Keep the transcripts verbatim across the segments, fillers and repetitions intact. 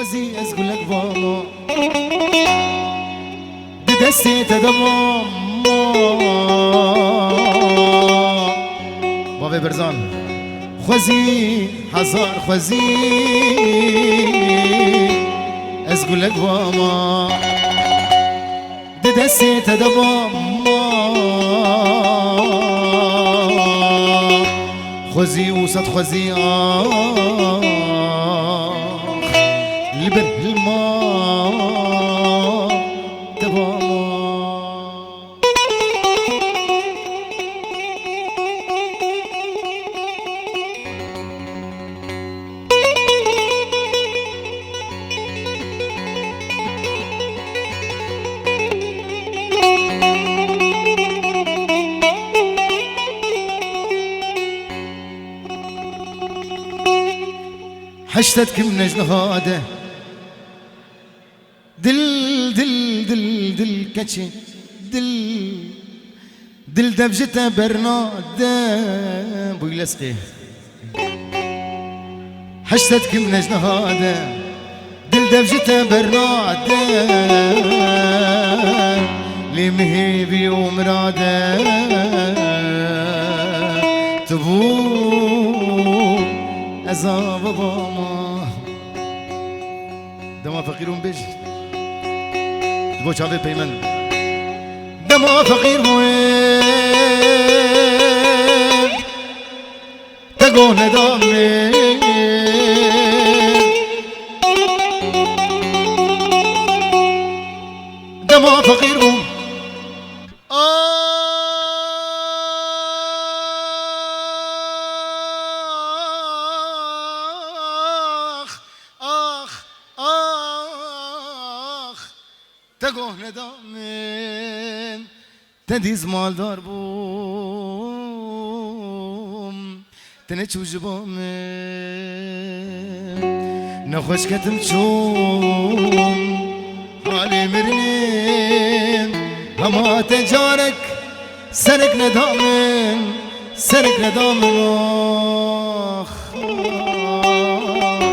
Xwezî ez gulek vama, di destê te de vama. Bavê Berzan. Xwezî, hezar xwezî, ez gulek vama. Di destê te de bama. Xwezî û sed xwezî, ax, li ber hilma te bama. Heştet kim nejniha de. Dil, dil, dil, dil keçê, dil, dil dev ji te bernade. Bûylesqê. Heştet kim nejniha de, dil dev ji te bernade. Lê min hêvî û mirade tu bû, ez ava bama. Dema feqîr bûm bêj. Ji bo çavê peymen. Dema feqîr bûm, te goh neda min. Dema feqîr bûm. Ax, ax, ax, te goh neda min, te dîz maldar bûm, te neçû ji ba min. Nexweş ketim çûm halê mirinê, hema te carek serek neda min, serek neda min, ax, ax,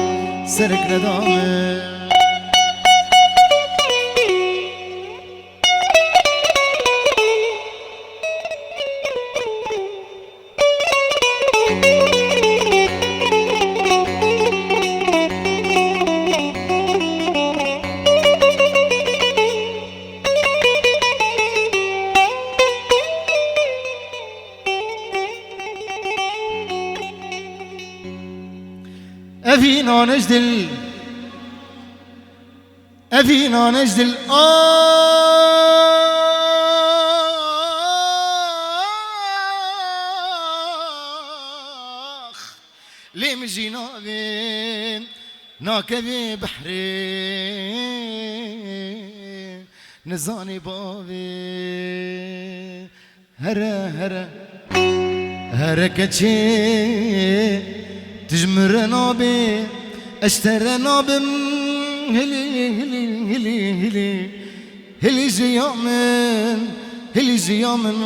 serek neda min. Evî nane ji dil. Evî nane ji dil, ax, lê min jî navê nakevê behrê, nizanê bavê. Here, here. Here keçê, tu ji min re nabê, ez ji te re nabim. Hilî, hilî, hilî, hilî. Hilî jiya min, hilî jiya min,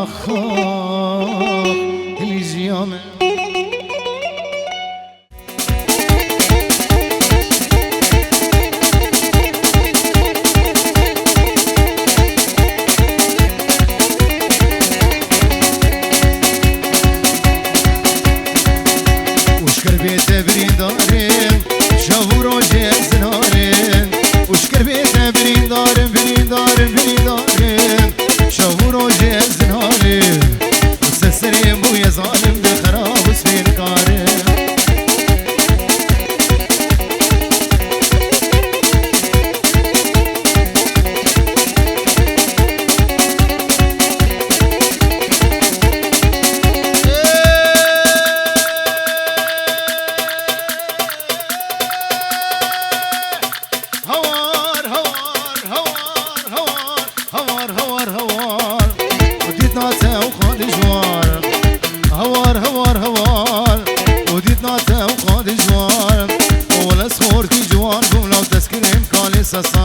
ax, ax, hilî jiya min. Ûşkir bê te birîndarê, şev û rojê zinarê. Ûşkir bê te birîndarê, birîndarê, birîndarê, şev û rojê zinarê. Û se serê bûye zalim, bi xerab û sfêrkarê. Hawar, hawar, hawar, hawar, hawar, hawar, hawar. Û dît nate û xalî ji war. Hawar, hawar, hawar. Û dît nate û xalî ji war. Û wele xortî ciwan bûm law teskirên kalê sesa.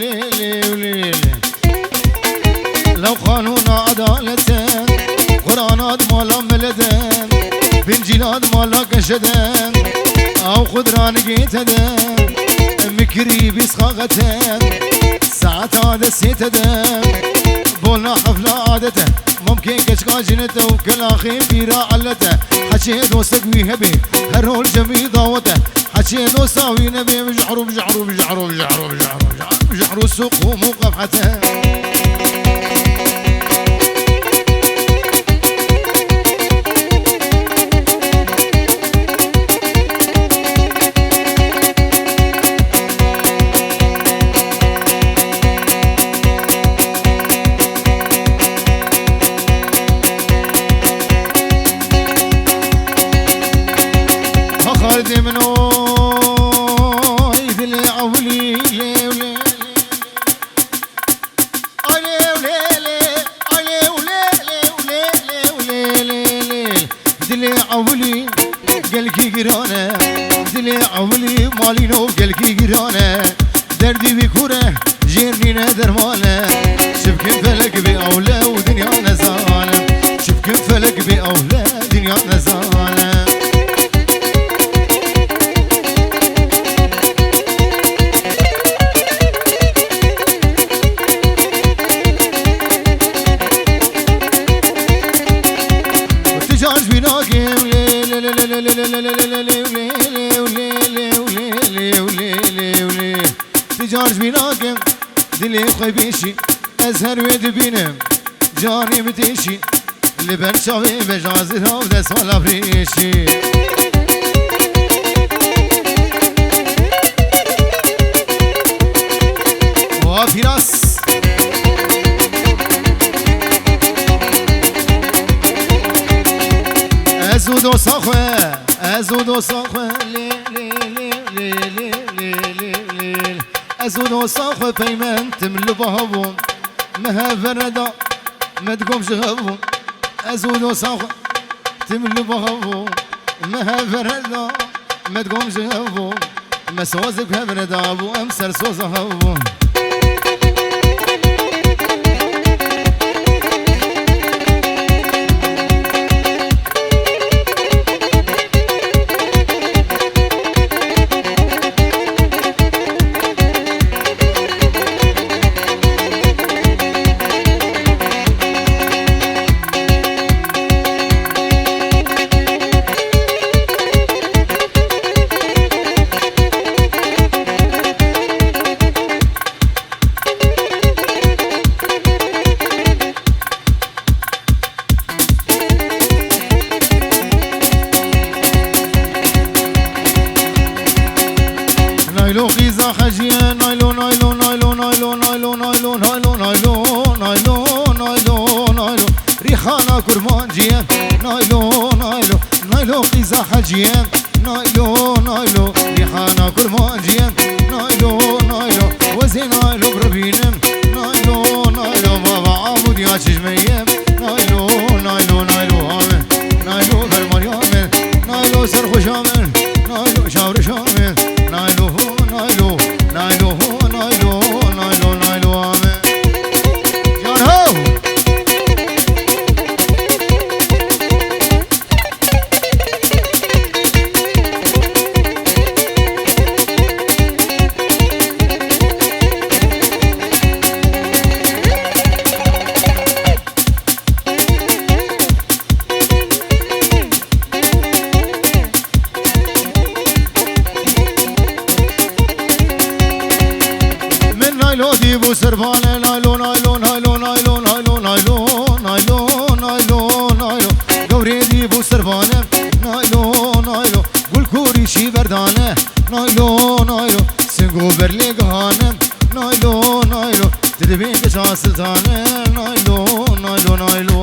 lê lê û lê lê. Lew qanûna edalete, Qur'ana di mala milete, Bincîla di mala keşete, ew xwe di ranigê te de, min kirî bîst qaxete, saeta destê te de, Bona hefla adet e, mamkê keçika cinet e û kelaxê pîra elet e. Heçê dostek wî hebê, her hol cemî dawet e. Heçê dosta wî nebê, bij'rû, bij'rû, bij'rû, bij'rû, bij'rû, bij'rû, bij'rû, suq û muqefhet e. Ha xalidê min oy, dilê ewilî lê lê lê. Ay lê lê lê, ay lê lê lê lê lê lê lê lê. Dilê ewilî gelkî giran e, dilê ewilî malîno gelkî giran e. Derdî wî kûr e, jêr nîne derman e. Çi bikim felek bê ewle û dinya nezane. Çi bikim felek bê ewle, dinya nezane. Ti car ji wî nakim, lê, lê, lê. Ti car ji wî nakim, dilê xwe bêşî, ez her wê dibînim, canê min têşî, li ber çavê bejazir hav dest vala rêşî. Wa Firas. Ez û dosta xwe, ez û dosta xwe, lê, lê, lê. Ez û dosta xwe peymendim li bav bûn, me hev verneda, me digom ji hev bûn. Ez û dosta xwe tim li bav bûn, me hev verneda, me digom ji hev bûn. Me sozek hev nedabû, em ser soza hev bûn. Naylo qîza heciye, naylo, naylo, naylo, naylo, naylo, naylo, naylo, naylo, naylo, naylo, naylo. Rîhana kurmanciye, naylo, naylo, naylo qîza heciye, naylo, naylo. Rîhana kurmanciye, naylo, naylo. Wezê naylo biribînim, naylo, naylo. Bava Amûdiya çijmeyê, naylo, naylo, naylo ame, naylo bermariya me, naylo serxweşa me, naylo şawrişa me, naylo, naylo, naylo, naylo, naylo, naylo ame. Yar ho! Min naylo dîbû serbane, naylo, naylo, naylo, naylo. Gewrê dîbû serbane, naylo, naylo. Gulkûrî şî berdane, naylo, naylo. Singû berlê gihane, naylo, naylo. Ti dibê geça siltane, naylo, naylo, naylo.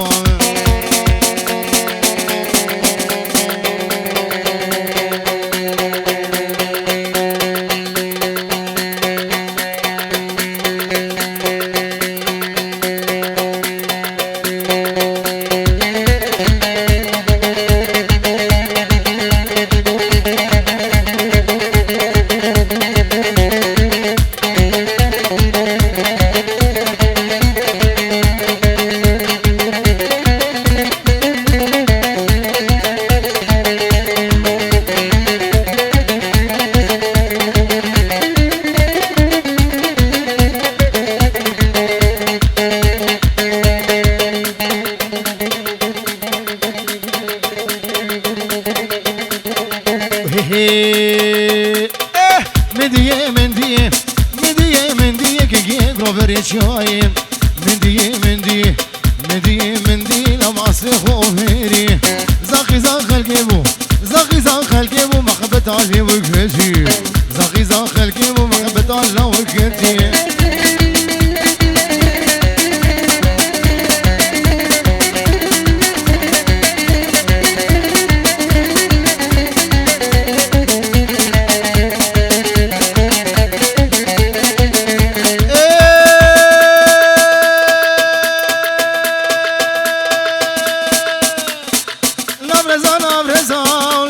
Reza,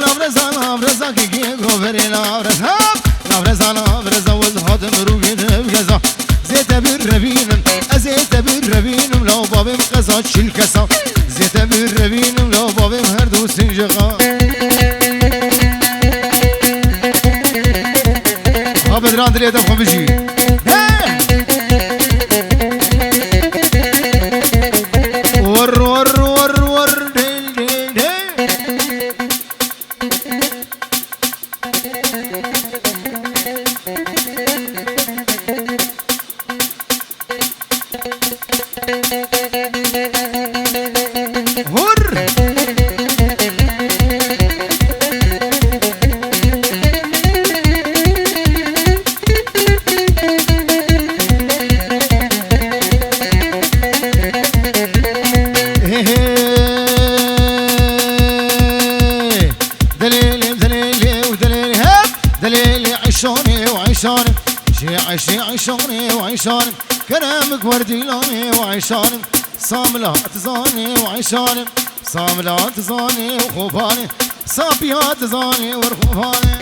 lav reza, lav reza, ki ki gro vere lav reza. Lav reza, lav reza, wez hatim rûgê de geza. Zê te bir revînim, ez ê te bir revînim, law bavêm qeza çil kesa. Zê te bir revînim, law bavêm her du sinceqa. Ha Bedran dilê te xwe bijî. He! Wor, wor, wor, wor, del, del, del. Hur! Hey, hey. Delêlê, delêlê û delêlê hep. Delêlê eyşanê û eyşanê. Şê eyşê eyşanê û eyşanê. Keremik werdîlanê û eyşanê. Samila tizanê û eyşanê. Samila tizanê û xopane. Sapiya tizanê wer xopane.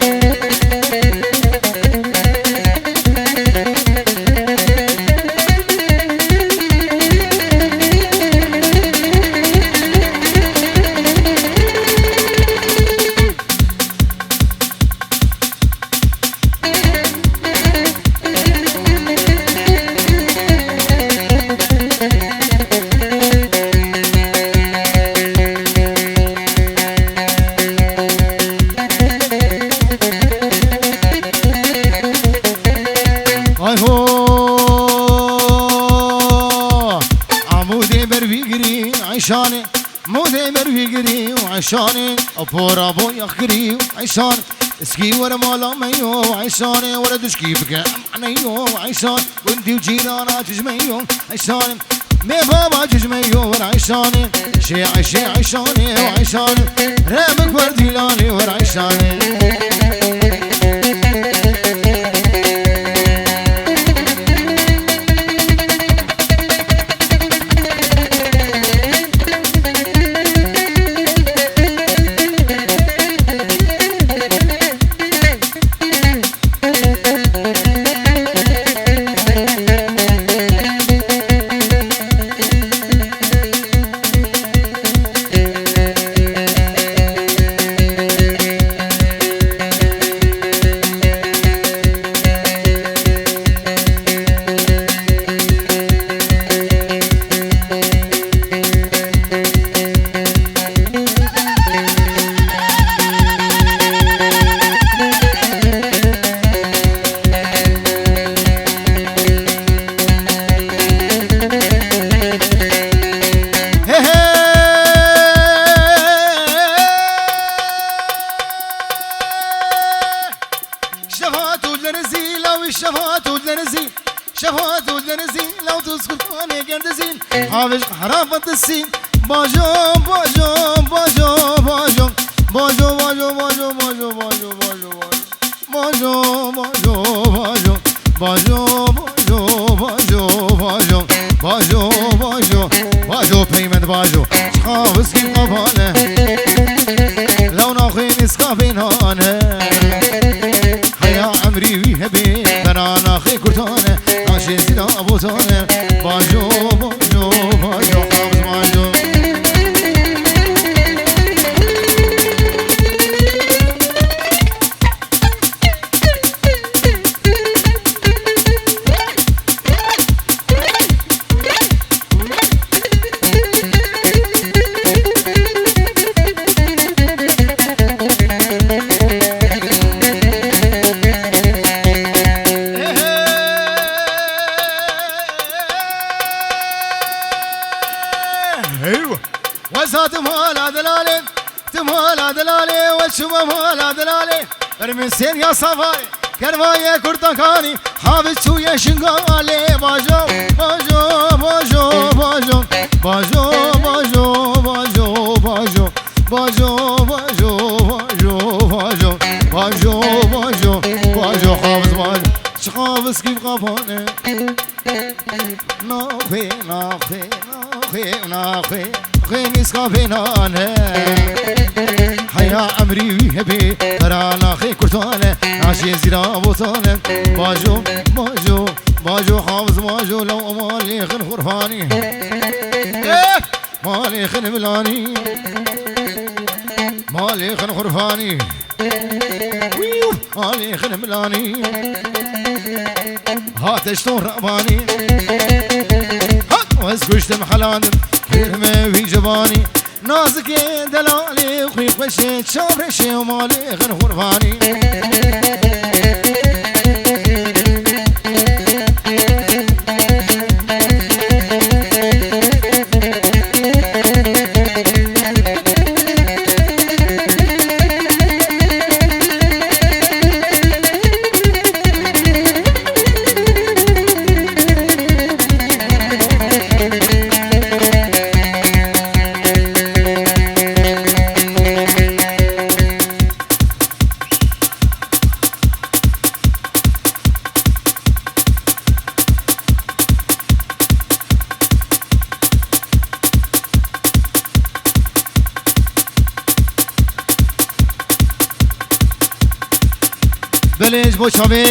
Ay ho! Amûdê ber vî girî eyşanê. Mûdê ber vî girî û eyşanê, apora bo yaxkirî û eyşan. Iskî were mala me yo eyşanê, were duşkî bike em ane yo eyşan. Gundî û cîrana çijme yo eyşanê. Mê baba çijme yo wer eyşanê. Şê eyşê eyşanê û eyşanê. Remik wer dîlanê wer eyşanê. Şefa tu lerizî, lawî şefa tu lerizî. Şefa tu lerizî, law tu skurtanê gerdizî. Havij herafa disî. Bajo, bajo, bajo, bajo. Bajo, bajo, bajo, bajo, bajo, bajo, bajo. Bajo, bajo, bajo. Bajo, bajo, bajo, bajo. Bajo, bajo, bajo. Bajo, bajo. Bajo, peymend bajo. Çiqa viskî qabane. Lewna xwe nîska bênane. Heya emrî wî hebê. Benana xê kurtane. Naşê zîna botane. Bajo, bajo, bajo. Qabz bajo. Eywa. Weza tu mala delalê, tu mala delalê, we çûme mala delalê. Bermê sêr ya savarê, kervayê kurtakanî, havi çûye şingalê. Bajo, bajo, bajo, bajo. Bajo, bajo, bajo, bajo. Bajo, bajo, bajo, bajo. Bajo, bajo, bajo, haviz bajo. Çiqa viskî qabane. Naxê, naxê, naxê, naxê, naxê nîska vênane. Hey Ya emrî wî hebê, pera naxê kurtan e, naşê zîra botan e. Bajo, bajo, bajo, hafiz bajo, lew emalê xin xurfanî. Eh! Malê xin bilanî. Malê xin xurfanî. Wîw! Malê xin bilanî. Hate ji ton revanî. Hat ez kuştim helalim. Kêr me wî civanî. Nazikê delalê xwî xweşê, çavreşê û malê xin xurvanî. Belê ji bo çavê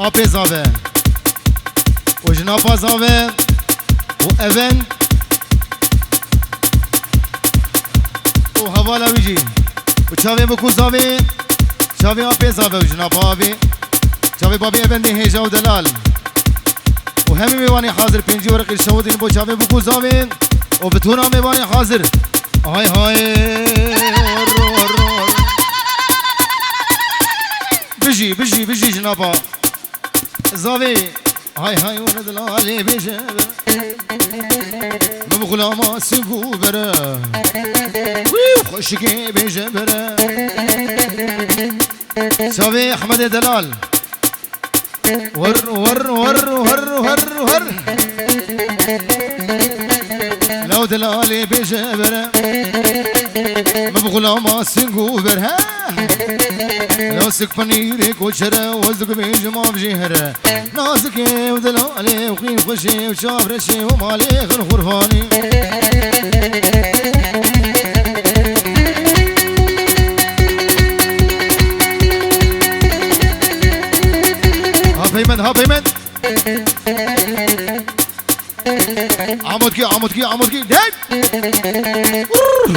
apê zave û jinapa zave û even û hevala wî jî û çavê bikû zavê, çavê apê zave û jinapa avê, çavê babê evendê hêja û delal û hemî mêvanê hazir pêncî wereqî şewidîn bo çavê bikû zavê û bi tona mêvanê hazir. Hay hay. Bijî, bijî, bijî jinapa. Zavê, hay hay, were dilalê bêje bere. Min bi xulama singû bere. Wî xweşikê bêje bere. Çavê Ehmedê Delal. Wer, wer, wer, wer, wer, wer. Lew delalê bêje bere. Min bi xulama singû bere. He. Lasik penîrê koçere, ez dibêjim av jê here. Nazikê û delalê û xîn xweşê û çavreşê û malê xir xurfanî. Ha peymen, ha peymen. Amodki, amodki, amodki. Hey! Urr!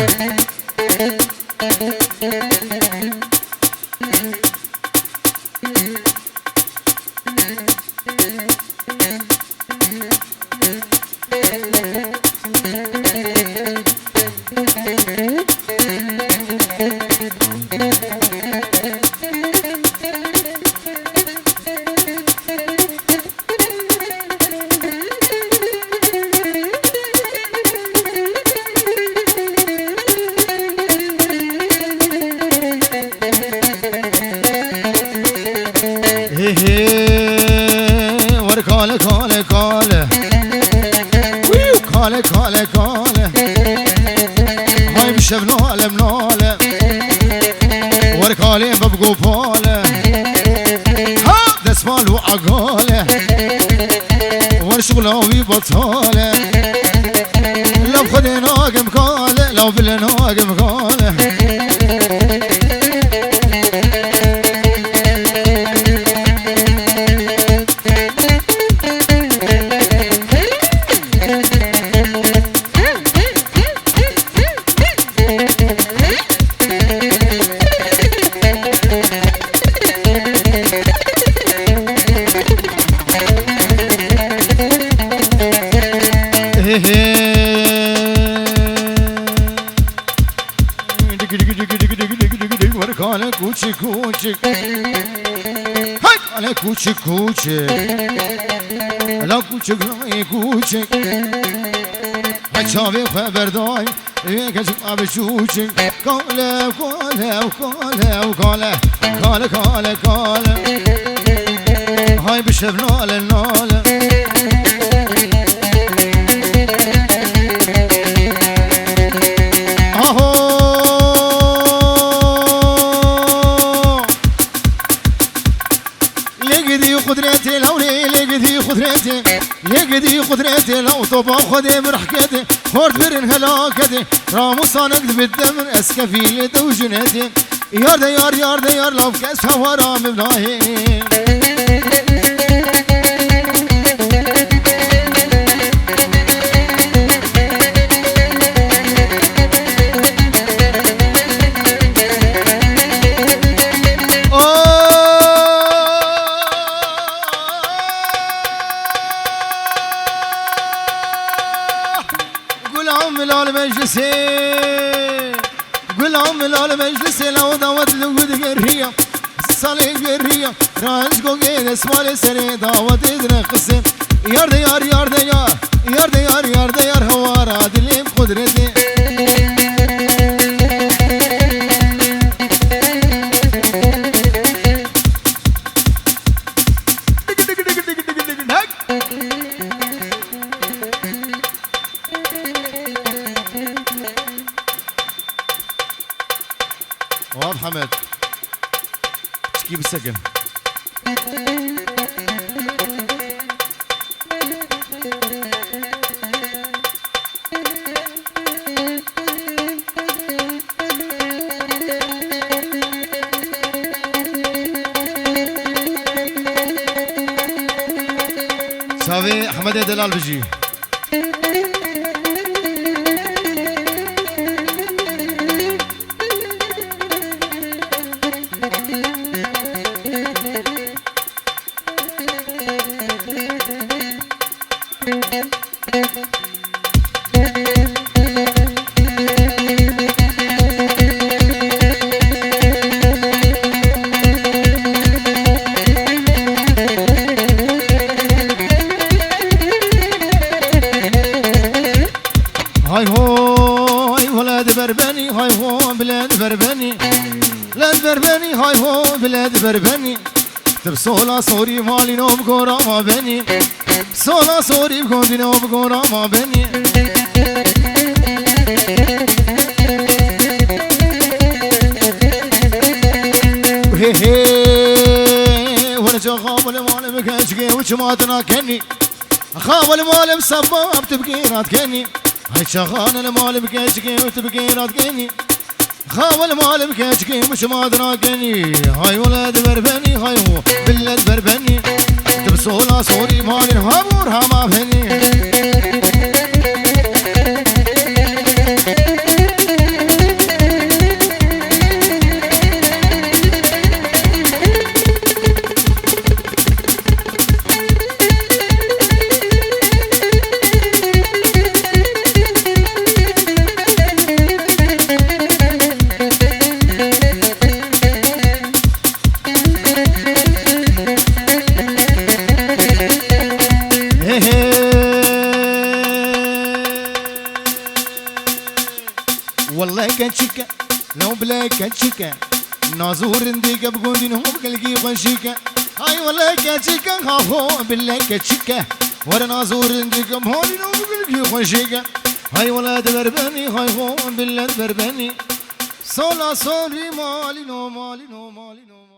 Hê hê, wer kale, kale, kale. Wîw, kale, kale, kale. Hay bi şev nale, nale. Wer kale, bab gopale. Ha, destmal û agale. Wer şuxla wî batale. Lav xwedê nagim kale, lav bile nagim kale. Wer kale kûçik kûçik. Hey kale kûçik kûçik. La kûçik, la kûçik. He çavê xwe berday. Ê keçik abi çûçik. Kale, kale, kale, kale. Kale, kale, kale. Hay bi şev nale, nale. Aho! Lê gidî qudretê lawrê, lê gidî qudretê, lê gidî qudretê law topa Xwedê min rehketê. Hort birin helaketê, ramûsanek dibit demir, ez kefîlê te û jinetê. Yar de yar, yar de yar, lav kes hewara min nahê. Gulam lal meclisê, gulam lal meclisê, law dawet li gud geriya, salê geriya, ranc gogê desmalê serê dawetê direqisê. Yar de yar, yar de yar, yar de yar, yar de yar, hewara dilê bi qudretê. Wad Hemed. Çikî bisekin. Çavê Hemedê Delal bijî. Hay ho, hay ho, led berbenî, hay ho, biled berbenî. Led berbenî, hay ho, biled berbenî. Tib sola sorî malîno bi gora ma benî. Sola sorî bi gondîno bi gora ma benî. He he, were ca xawil malim keçkê û çima dina kenî. Xawil malim sebab tu bi gêrat kenî. Hay çaxan li malim keçkê û tu bi gêrat kenî. Xawil malim keçkê û çima dina kenî. Hay wele di berbenî, hay ho, bille di berbenî. Tu bi sola sorî malin ha bor hama benî. Wele keçike, law bile keçike. Naz û rindîke bi gundîn hov gelgî xweşîke. Hay wele keçike, ha ho bile keçike. Were naz û rindîke bi gundîn hov gelgî xweşîke. Hay wele di berbenî, hay ho bile di berbenî. Sola sorî malîno, malîno, malîno.